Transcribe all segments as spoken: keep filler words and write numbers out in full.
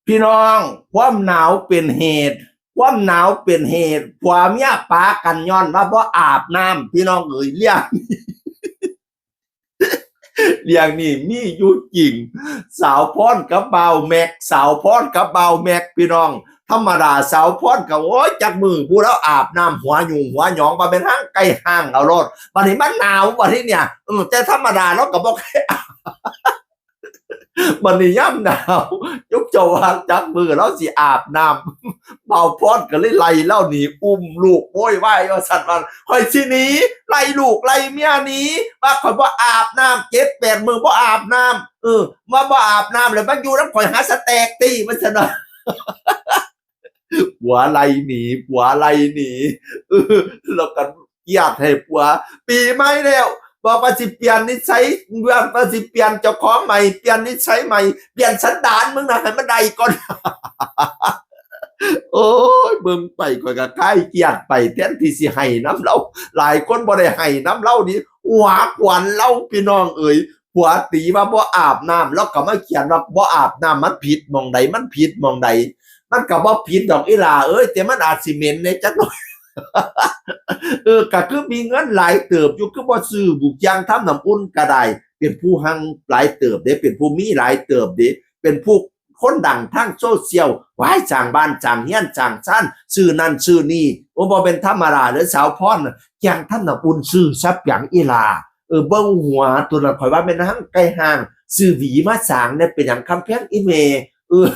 พี่น้อง ความหนาวเป็นเหตุ ความหนาวเป็นเหตุ ผัวเมียปากันย้อนว่าบ่อาบน้ำ พี่น้องเอ๋ย เรื่อง เรื่องนี้มีอยู่จริง สาวพรกับบ่าวแม็ก สาวพรกับบ่าวแม็ก พี่น้อง ธรรมดาสาวพรก็ โอ้ย จักมื้อผู้แล้วอาบน้ำหัวหยุ่งหัวหยอง ว่าเป็นห้างไก่ห้างเอาโลด บัดนี้มันหนาว บัดนี้เนี่ย เออ แต่ธรรมดาเราก็บ่เคยอาบ บัดนี้ยามหนาว จุ๊บเจ้าว่าจักมื้อเราสิอาบน้ำ บ่าวพรก็เลยไล่เราหนี อุ้มลูกโวยวายว่าซั่นว่า "ข้อยสิหนี ไล่ลูกไล่เมียหนี ว่าข้อยบ่อาบน้ำ เจ็ดแปดมื้อบ่อาบน้ำ เออ มาบ่อาบน้ำแล้วมาอยู่นำข้อย หาสแต็กตี้" ว่าซั่นว่า ผัวไล่หนี ผัวไล่หนี เออ แล้วก็เครียดให้ผัว ปีใหม่แล้ว บอกว่าสิเปลี่ยนนิสัย บอกว่าสิเปลี่ยนเจ้าของใหม่ เปลี่ยนนิสัยใหม่ เปลี่ยนสันดานมึงนะ ให้มันได้ก่อน โอ้ย เบิ่งไปข้อยก็คลายเครียดไป แทนที่สิไห้นำเลา หลายคนบ่ได้ไห้นำเลานี่ หัวขวัญเลา พี่น้องเอ๋ย ผัวตีว่าบ่อาบน้ำ เลาก็มาเขียนว่าบ่อาบน้ำ มันผิดหม่องใด มันผิดหม่องใด มันก็บ่ผิดดอกอีหล่าเอ้ย แต่มันอาจสิเหม็นแหน่จักหน่อย เออ ก็คือมีเงินหลายเติบอยู่ คือบ่ซื้อบุกยางทำน้ำอุ่นก็ได้ เป็นผู้หังหลายเติบเด้ เป็นผู้มีหลายเติบเด้ เป็นผู้คนดังทางโซเชียล ว้าย สร้างบ้าน สร้างเฮือน สร้างซาน ซื้อนั่นซื้อนี่ โอ้ บ่เป็นธรรมดาเด้อ สาวพรน่ะ ยางทำน้ำอุ่นซื้อซะเปียงอีหล่า เออ เบิ่งหัวตัวนั้น ข้อยว่าแม่นห้างไก่ห้าง ซื้อหวีมาสางเนี่ย เป็นหยังคำแพงอีแม่ เออ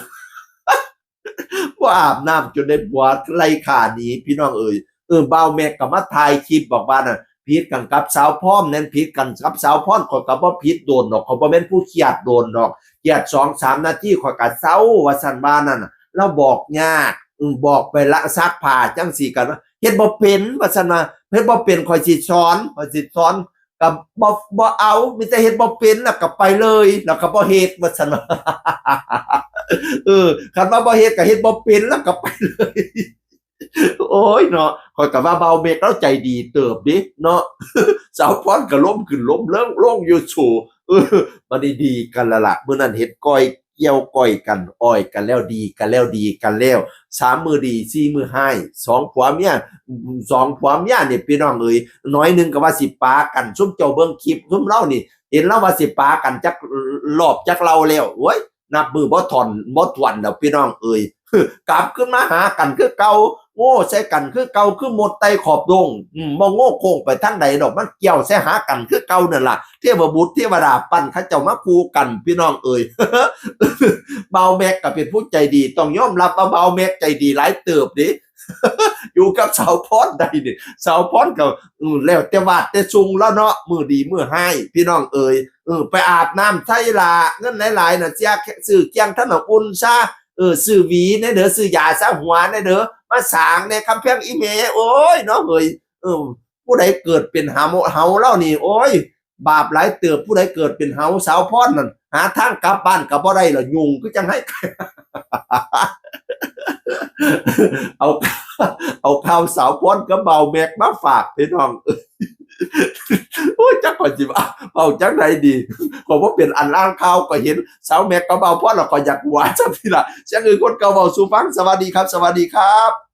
บ่อาบน้ำจนได้ผัวไล่ฆ่าหนี พี่น้องเอ๋ย เออ บ่าวแม็กก็มาถ่ายคลิปบอกว่าน่ะ ผิดกันกับสาวพร นั่นผิดกันกับสาวพร ข้อยก็บ่ผิดโดนดอก ข้อยบ่แม่นผู้เครียดโดนดอก เครียดสองสามนาทีข้อยก็เซา ว่าซั่นว่านั่นน่ะ ลาวบอกยาก อืม บอกไปละซักผ้าจั่งซี้ก็ว่า "เฮ็ดบ่เป็น" ว่าซั่นว่า "เฮ็ดบ่เป็น ข้อยสิสอน ข้อยสิสอน" ก็บ่ บ่เอา มีแต่เฮ็ดบ่เป็น แล้วก็ไปเลย แล้วก็บ่เฮ็ด ว่าซั่นว่า เออ คันว่าบ่เฮ็ดก็เฮ็ดบ่เป็น แล้วก็ไปเลย โอ้ยเนาะ ข้อยก็ว่าบ่าวแม็กลาวใจดีเติบเด้เนาะ สาวพรก็ลมขึ้นลมลง ลงอยู่สู เออ บัดนี้ดีกันแล้วล่ะ มื้อนั้นเฮ็ดก้อยเกี่ยวก้อยกัน อ้อยกันแล้ว ดีกันแล้ว ดีกันแล้ว สามมื้อดี สี่มื้อฮ้าย สองผัวเมีย สองผัวเมียนี่พี่น้องเอ๋ย หน่อยหนึ่งก็ว่าสิปากัน ซุมเจ้าเบิ่งคลิป ซุมลาวนี่ เห็นลาวว่าสิปากันจักรอบจักเลาแล้ว โอ้ย นับมื้อบ่ถ้วน บ่ถ้วนแล้วพี่น้องเอ๋ย กลับขึ้นมาหากันคือเก่า โง่ใส่กันคือเก่า คือมดไต่ขอบดง อืม บ่โง่โค้งไปทางใดดอก มันเกี่ยวใส่หากันคือเก่านั่นล่ะ เทพบุตรเทวดาปั้นเขาเจ้ามาคู่กัน พี่น้องเอ๋ย บ่าวแม็กก็เป็นผู้ใจดี ต้องยอมรับว่าบ่าวแม็กใจดีหลายเติบเด้ อยู่กับสาวพรได้นี่ สาวพรก็ อืม แล้วแต่วาดแต่ซุงแล้วเนาะ มื้อดีมื้อฮ้าย พี่น้องเอ๋ย เออ ไปอาบน้ำใส่ล่ะ เงินหลายๆน่ะ เสียซื้อเคี่ยงทำน้ำอุ่นซะ เออ ซื้อหวีแหน่เด้อ ซื้อยาสระหัวแหน่เด้อ มาสางแหน่ คำแพงอีแม่ โอ้ยเนาะเฮ้ย เออ ผู้ใดเกิดเป็นเหา เหาลาวนี่ โอ้ย บาปหลายเติบ ผู้ใดเกิดเป็นเหา สาวพรนั่น หาทางกลับบ้านก็บ่ได้ล่ะ ยุ่งคือจั่งไห้ เอา เอาข่าวสาวพรกับบ่าวแม็กมาฝากพี่น้อง โอ้ย จักข้อยสิว่า เว้าจั่งใดดี ข้อยบ่เป็นอันอ่านข่าว ข้อยเห็นสาวแม็กกับบ่าวพรแล้วข้อยอยากหัวจั่งซี้ล่ะ จั่งอื่นคนเก่าเว้าสู่ฟัง สวัสดีครับ สวัสดีครับ